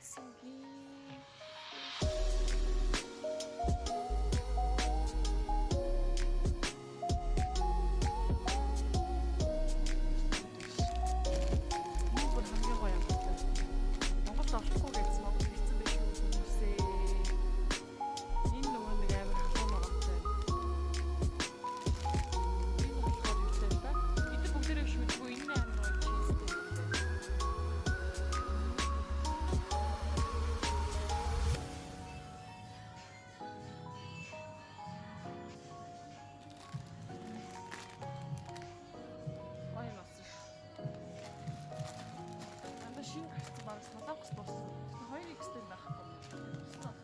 Яасан гээ. Энэ бүр хамгийн гоё юм байна. Монголд олохгүй гэсэн, Монгол хэцүү байх шүү хүмүүсээ. Энэ нөгөө нэг амар халуун ногоотой. Энэ болохоор юу вэ та? Эдгээр бүгдээрээ шүлгүү, энэ амар гоё cheese тэй юм лээ. Гоё юм болсон шүү. Дандаа шинэ гарсан, баг Солонгос болсон. Тэгэхээр 2X-тэй байхгүй. Болсон.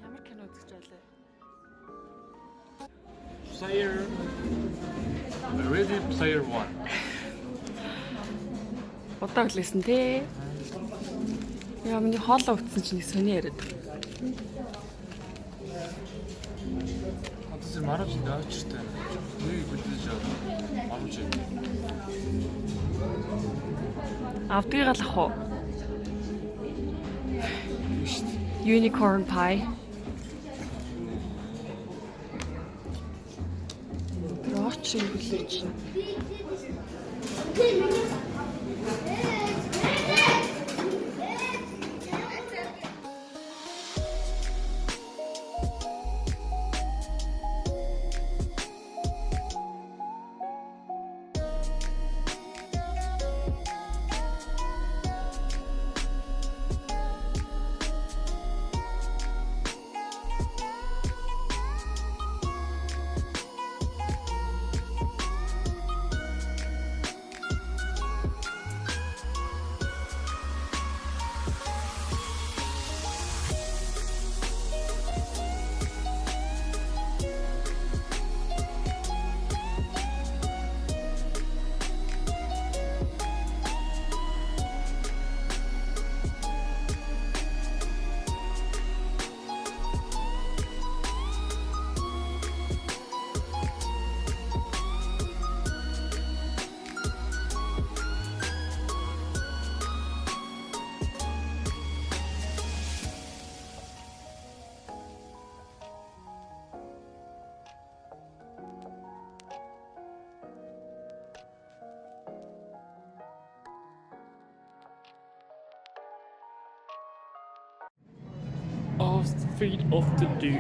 Ямар кино үзэж байлаа? Player Ready Player One. Удаа хүлээсэн те. Яа, миний хоолоо үтсэн чинь нэг сони яриад. Одоо тэр марууч очиртай. Нэг бүлдэж марууч. Авдгийг л ах уу? Юу шүү дээ. Unicorn pie. Тэр очрыг хүлээж. Outfit of the day.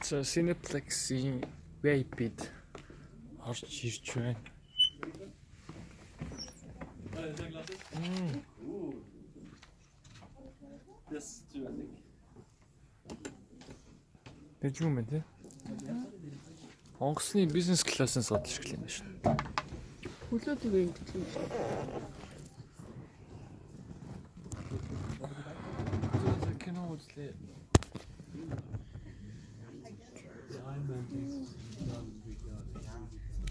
За, Cineplex-ийн VIP-д орж ирж байна. Yes, two, I think. Тэгж юм байна те. Онгоцны бизнес классын суудал шиг л юм байна шүү. Хөлөө тэгээ ингэж юм шиг. За, кино үзлээ.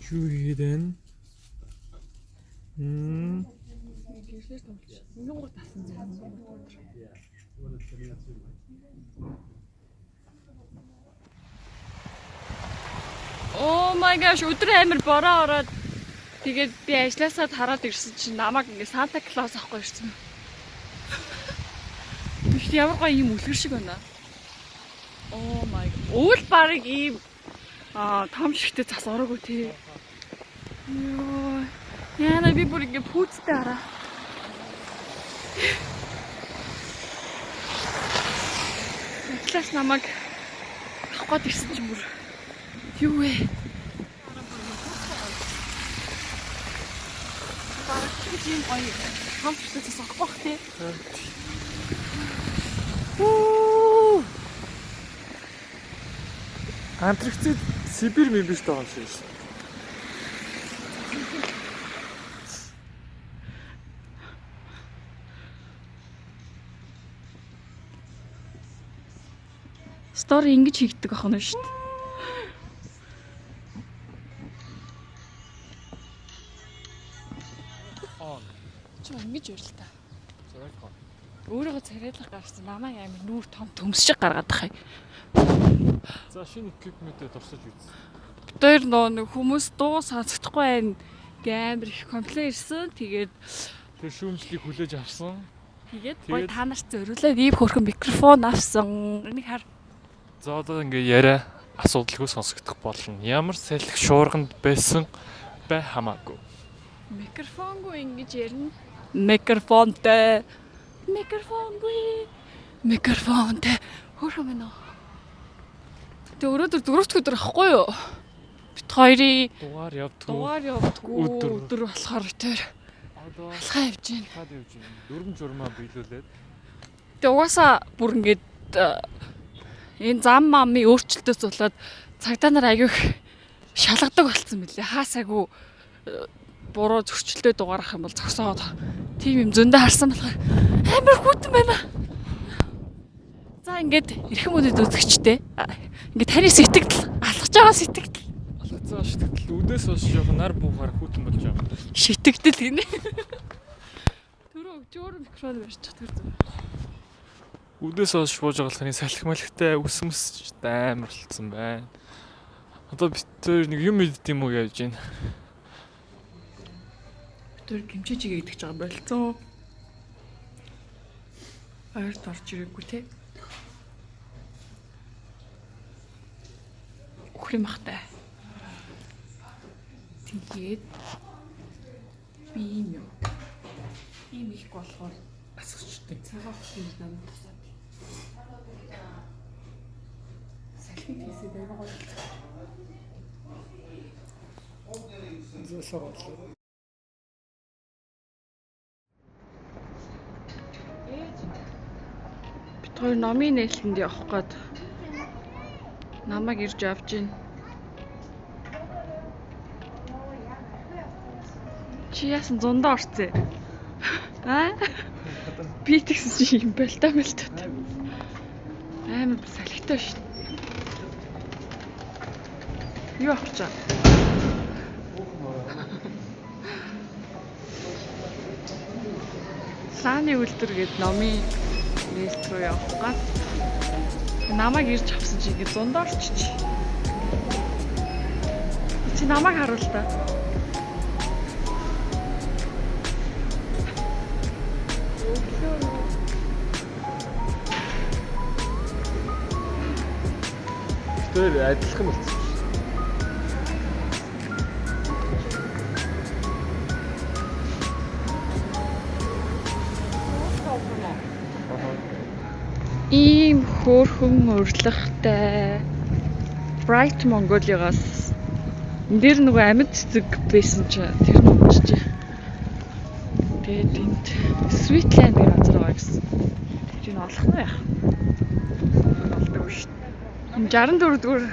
Юу хийгээд байна? Мм. Гэрчлэр томч. Ингэн гот тасан зэрэг. Oh my gosh, өдөр амар бороо ороод, тэгээд би ажилласаа тараад ирсэн чинь намайг ингээ Санта Клаус авахгүй ирсэн. Гэхдээ ямар гоё юм үлгэр шиг байна. Oh my. Уул барыг ийм том шигтэй цас ороогүй те. Йоо. Яна, би бүр ингээ пүүцтэй хараа. Ажлаас намайг авах гээд ирсэн чинь бүр юу вэ? Бараг гэж юм гоё том шигтэй цас орохгүй бах те. Уу. Антарктид Сибирь мэн биш байгаа юм шиг шин. Story ингэж хийгдэг ах нь шүү дээ. On. Чи ингэж ярил та. Царайлах. Өөрийгөө царайлах гарсан. Намайг амар нүүр том төмс шиг гаргаад тах юм. За шинэ equipment-д туршиж үзсэн. Бид хоёр нөө нэг хүмүүс дуу сонсохдохгүй байна гэ амар их complain ирсэн. Тэгээд Тэр шүүмжлийг хүлээж авсан. тэгээд гой Тэгээд- та нарт зориулаад ийм хөөрхөн микрофон авсан. Энийг хар. За одоо ингээ яриа асуудалгүй сонсогдох болно. Ямар салхи шуурганд байсан бай хамаагүй. Микрофонгүй ингэж ярина. Микрофонтой. Микрофонгүй. Микрофонтой. Хөөрхөн байна уу? Тэг өрөөдөр дөрөвт өдөр ахгүй юу? Бит хоёрын Дугаар явдггүй. дугаар явдггүй Өдөр. өдөр болохоор тэр Одоо алхаа явж байна. хаад явж байна. Дөрвөн журмаа биелүүлээд Тэг угаасаа бүр ингээд энэ зам мамын өөрчлөлтөөс болоод цагдаа нар аягүй их шалгадаг болцсон мөлий. Хаасаагүй буруу зөрчилдөй дугаарах юм бол зогсоогоод тийм юм зөндөө харсан болохоор амар хүйтэн байна. За ингээд эрхэм үдэд үзэгчтэй. Ингээд таны сэтгэл алхаж байгаа сэтгэл алгацсан шитгэл үдээс хойш жоохон нар буухаар хүйтэн болж байгаа. шитгэдэл гинэ. Түрүү чөөр микрофон барьчих тэр зүг. Үдээс хойш бууж байгаа болохоор салхи малхтай үсмэс амар болцсон байна. Одоо бид тэр нэг юм идэх юм уу гэж байна. Тэр гимчээ чигээ идэх гэж байгаа болцоо. Ойрт орж ирээгүй те. Үхрийн махтай. Тэгээд би ийм юм. Ийм их болохоор Асгчтай. цагаан хотын намд тусаад. Салхи хийсээд аяга гоё. Бид хоёр номын нээлтэнд явах гээд намайг ирж авч гин. Чи яасан зундаа орцсон? Аа? Би тэгсэн чи юм болтой болтой. Амар салхитай шүү. Юу авах гэж байна? Лааны үйлдвэр гээд номын нээлт рүү явах гал. Намайг ирж авсан чи ингэ зундаа орчиж. Чи намайг харуул та. Тэр адилхан болцсон. Ийм хөөрхөн урилгатай Bright Mongolia-гаас энэ дээр нөгөө амьд цэцэг байсан чинь тэр нь өмчжээ. Тэгээд энд Sweetland гэх газар байгаа гэсэн. Тэр нь олох нь яах. Олдог шүү дээ. Энэ 64 дугаар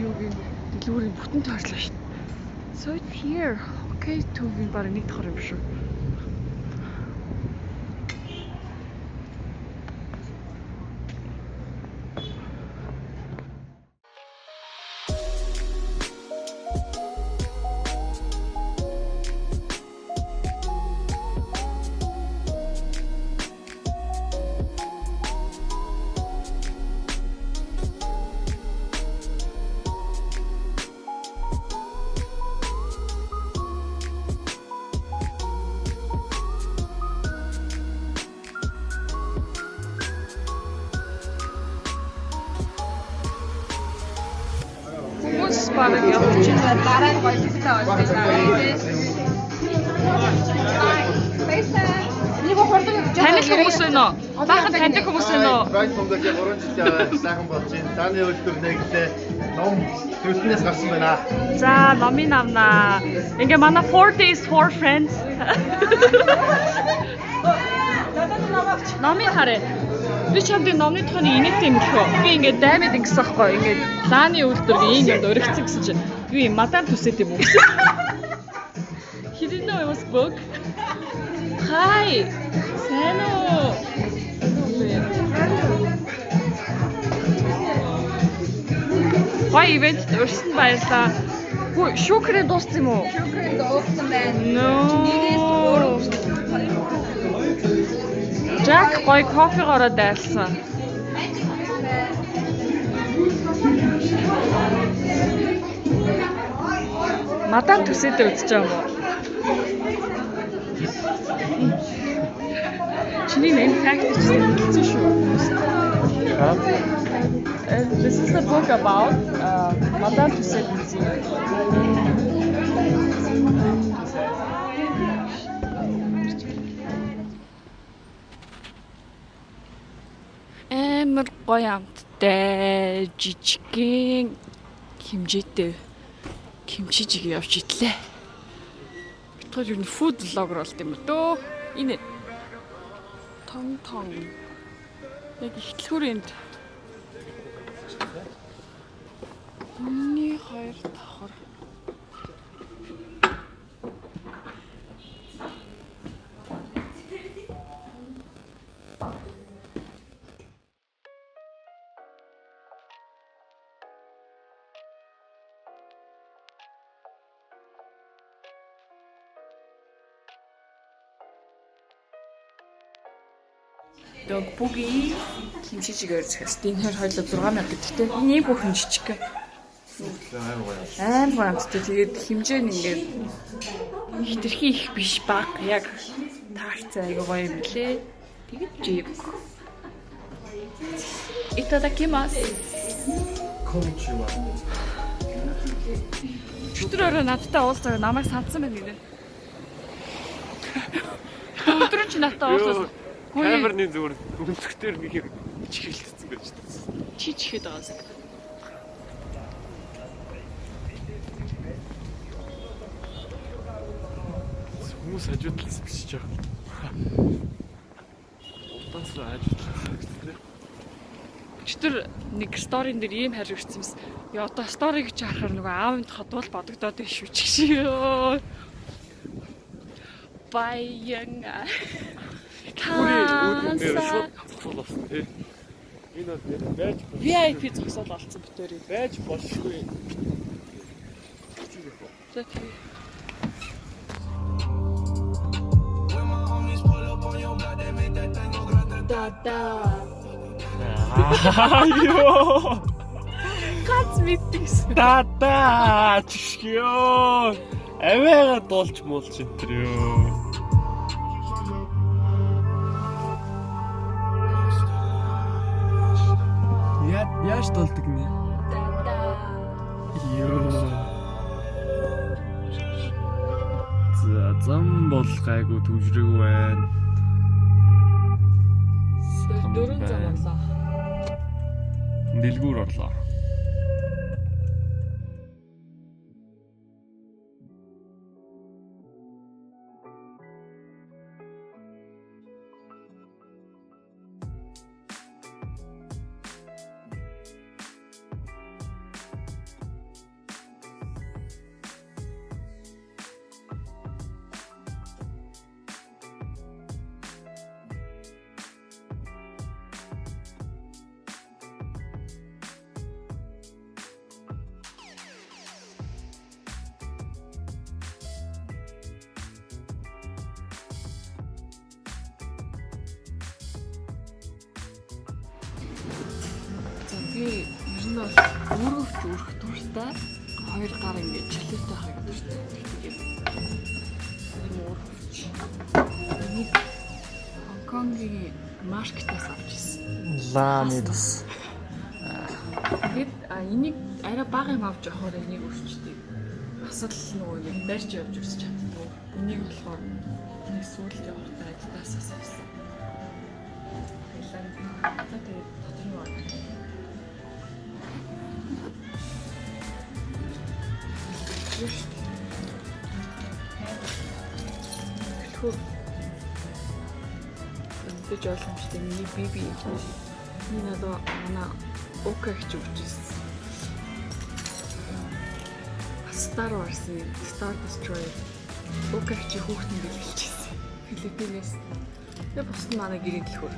юугийн дэлгүүрийн бүтэн тойрлоо шүү дээ. So it's here. Okay, төвийн бараг нэг давхар юм шүү. Хүмүүс бараг явж байна. Дараа нь гоё пицца болсон. Нэг хурдан явж Танил хүмүүс байна уу? Баахан таньдаг хүмүүс байна уу? Bright Mongolia 3 жил сайхан болж байна. Лааны үйлдвэр нэгтлээ ном төрөлтнөөс гарсан байна. За, номын авнаа. Ингээ манай 4 days 4 friends. Номын харъя. Би чамд энэ номны тухай нэг инээдтэй юм хэлэх үү? Би ингээ даймад ингэсэн байхгүй. Ингээ лааны үйлдвэр ийм юмд өргөцсөн гэсэн чинь юу юм мадам төсөөд юм уу гэсэн. He didn't know it was book. Hi. Сайн уу? Сайн уу бэ? Гоё event урьсан баярлаа. Хүү шүүкрээ дууссан юм уу? Шүүкрээ дууссан байна. No. Нэгээс 3. Жак гоё кофегоороо дайлсан. Мадам төсөөдөө үзэж байгаа юм уу? Чиний энэ fact чинь хэлсэн шүү. This is the book about Madame Tussauds Museum. Амар гоё амттай жижигхэн хэмжээтэй кимчи жиг явж идлээ. Бид хоёр ер нь food vlogger болд юм дөө. Энэ том том яг ихтлгүүр энд Миний хоёр давхар. Догбуги кимчи жигээр захиалт. Энэ хоёр хоёулаа 6000 гэдэгтэй. Энэ бүх юм жижиг. Амар гоё амттай. Тэгээд хэмжээ нь ингээд хитрхи их биш баг. Яг таарцаа айгуу гоё юм лээ. Тэгээд жив. Итадакимас. Кончива. Өчтөр өрөө надтай уулзаа намайг сандсан байна гинэ. Өдөр нь чи надтай уулзсан. Камерны зүгээр өнцгтэр нэг юм чихэлдсэн гэж байна. Чи чихээд байгаас. Хүмүүс хажуу талаас бичиж байгаа. Удаанс хажуу талаас харагдсан. Өчтөр нэг story н дээр ийм хариу ирсэн юмс. Яа одоо story гэж харахаар нөгөө аавынд ходвол бодогдоод байна шүү ч гэж. Йоо. Баян. Бүрийн үүдэн дээр шууд зогсоол болсон тий. Энэ бол нэр байж VIP зогсоол олцсон битэрээ. байж болшгүй. За тий. Да да. Ёо. Гац мэдтийсэн. Да да чишгё. Авиага дуулж муулж энэ төр ёо. Яа яаж дуулдаг нэ? Да да. Ёо. За зам бол гайгүй түвшрээгүй байна. Дөрөв зам орлоо. Дэлгүүр орлоо. За би ер нь бол өөрөвч өрөх дуртай. Хоёр гар ингээд чөлөөтэй байхыг дуртай. Тэгээд юм өөрөвч. Энийг Хонконгийн market аас авч ирсэн. Лааны тус. Тэгээд энийг арай бага юм авч явахаар энийг өрчдөг. Бас л нөгөө нэг барьж явж өрсөж чаддаг. Энийг болохоор нэг сүүлд явахтай Adidas-аас авсан. Баярлалаа. За тэгээд дотор нь байна. Түлхүү. Мэдээж ойлгомжтой миний би би энэ надад манай Ока гэж өгч ирсэн. Star Wars-ын Star Destroyer Ока чи хүүхдэн бэлгэлчихсэн. Филиппинээс. Тэгээ бус нь манай гэрийн түлхүүр.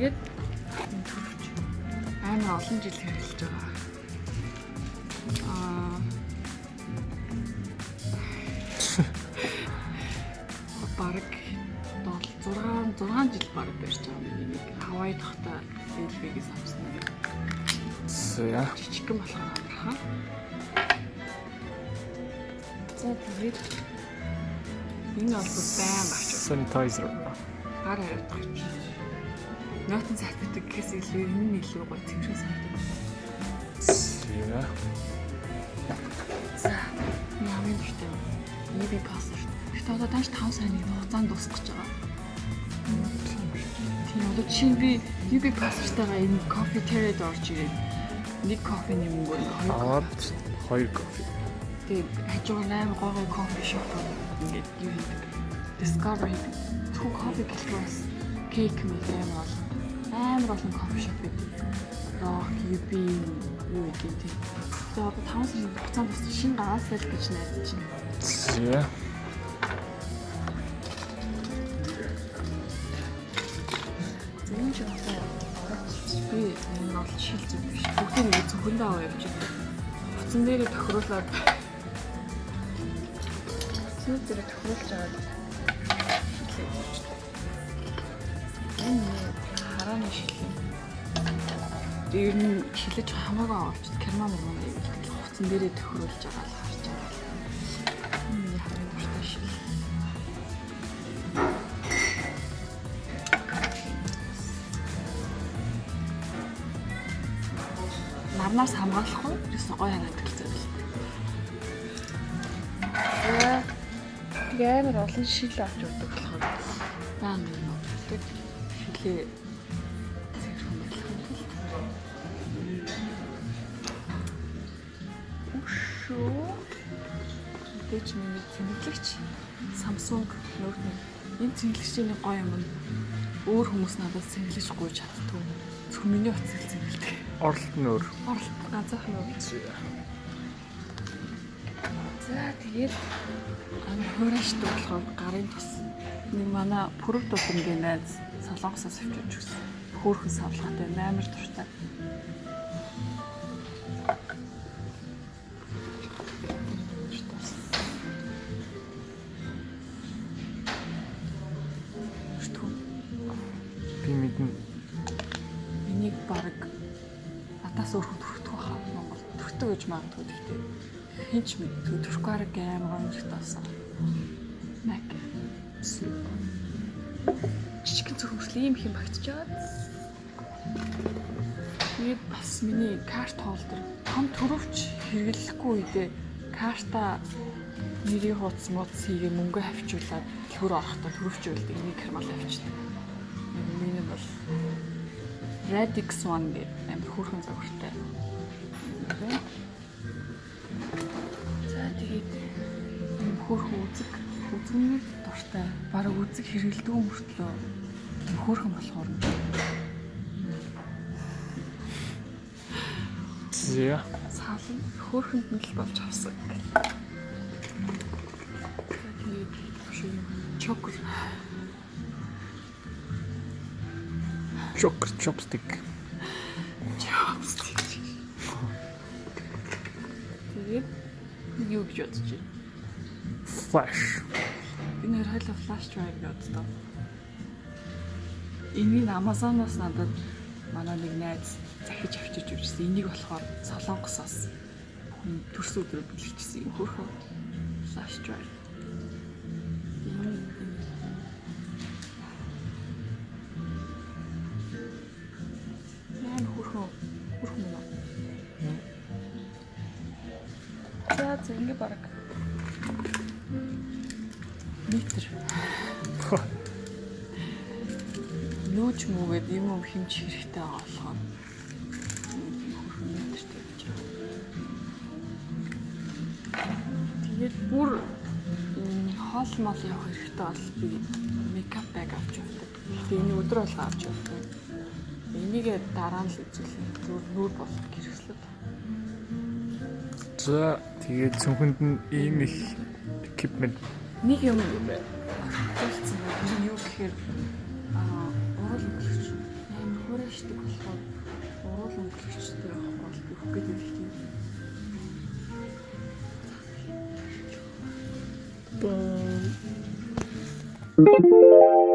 Тэгээд энэ түрвч амар олон жил хэрэглэж байгаа. Бараг 6 жил бараг барьж байгаа миний нэг Хавай тахта LV-гээс авсан нэг За. жижигхэн болохоор амархан. За, тэгээд энэ бол байн гарч байна. Sanitizer. Гар хариуцах гэж. Ноотон салфетик гэхээс илүү энэ нь илүү гоё цэвэрхэн санагдав. За. За, миний хамгийн дуртай юм. UB passport. Гэхдээ одоо тааш 5 сарын хугацаанд дуусах гэж байгаа. Тийм, одоо жишээ нь би UB passport-тайгаа энэ coffee-д орж ирээд нэг кофений мөнгөөр ингээ хоёр Аваад хоёр кофе. Тэгээд хажуугаар амар гой гой coffee shop ингээд юу хийдэг. Discover хийдэг. Зөвхөн кофе гэлгүй бас cake мэл амар олон coffee shop байдаг. Rock, UB юу гэдэг юм, тийм. Тэгээд одоо 5 сарын хугацаанд бас шинэ гараасай л гэж найдаж байна. За. За, энэ ч одоо ороод би энэ бол шил зүг биш. Бүгдийг нэг зөвхөндөө аваа явж байгаа. Хуцан дээрээ тохируулаад хуцсан дээрээ тохируулж аваад шилээ явчихлаа. Энэ миний харааны шил. Ер нь шилэж хамаагүй авч керма мөрмөн аягүй хуцсан дээрээ тохируулж байгаа л харж байгаа. Энэ миний хамгийн дуртай шил. Нарнаас хамгаалахгүй ерөөсөө гоё харагдах гэж байна. За, тэгээ амар олон шил авч явдаг болохоор баан юм авдаг. Шилээ цэвэрхэн байлгах тулд. Үшөө. Мэдээж миний цэнэглэгч Samsung Note 1. Энэ цэнэглэгчийн нэг гоё юм нь өөр хүмүүс надад цэнэглэж гуйж чаддгүй. Зөвхөн миний утсыг л цэнэглэдэг. Оролт нь өөр. Оролт ганцаархан өөр. За. За, тэгээд амар хуурайштай болохоор гарын тус нэг манай пүрэв дулангийн найз Солонгосоос авчирч өгсөн. Хөөрхөн савлгаатай, амар дуртай. Тус. Өртгөө. Би мэднэ. Энийг баг надаас өөр хүн түрхдэг баха Монгол. Түрхдэг гэж магадгүй, гэхдээ хэн ч мэддэггүй. Түрхгүй арга амар гоё хэрэгтэй болсон. Mac. Жижигхэн зүрх хүртэл ийм их юм багтчихад. Тэгээд бас миний карт holder, том түрвч хэрэглэхгүй үедээ карта нэрийн хуудас мууц хийгээ мөнгө хавчуулаад дэлгүүр орохдоо түрвч үлдэг, энийг кармал авчдаг. Миний бол Radix One гэдэг амар хөөрхөн загвартай. За, тэгээд ийм хөөрхөн үзэг, үзэгнэр дуртай. Бараг үзэг хэрэглэдэг мөртлөө ийм хөөрхөн болохоор нь За. саалан хөөрхөнд нь л болж авсан. За, тэгээд шүү юм choker. Choker, chopstick. Chopstick. Тэгээд нэг юу гэж бодож байна? Flash. Энэ хоёр хойлоо flash drive гэж боддоо. Энийг Amazon-оос надад манай нэг найз захиж авчирч өгсөн. Энийг болохоор Солонгосоос хүн төрсөн өдрөөр бэлгэжсэн юм хөөрхөн flash drive. Энэ амар хөөрхөн хөөрхөн юм аа. За, ингээ бараг метр нүүж мүгээд юм юм хэмж хэрэгтэй байгаа болохоор хөөрхөн метртэй гэж байгаа. Тэгээд бүр хоол мол явах хэрэгтэй бол би makeup bag авч явдаг. Тэгээ энэ өдөр болго авч явдаг. Энийг дараа нь л үзүүлнэ. Зүгээр нүүр болох хэрэгслүүд. За, тэгээд цүнхэнд нь ийм их equipment Нэг юм орхиулсан байна. Тэр нь юу гэхээр уруул өнгөлөгч амар Хуурайшдаг болохоор уруул өнгөлөгчтэй байхгүй бол өгөх гээд байдаг тийм. Баа.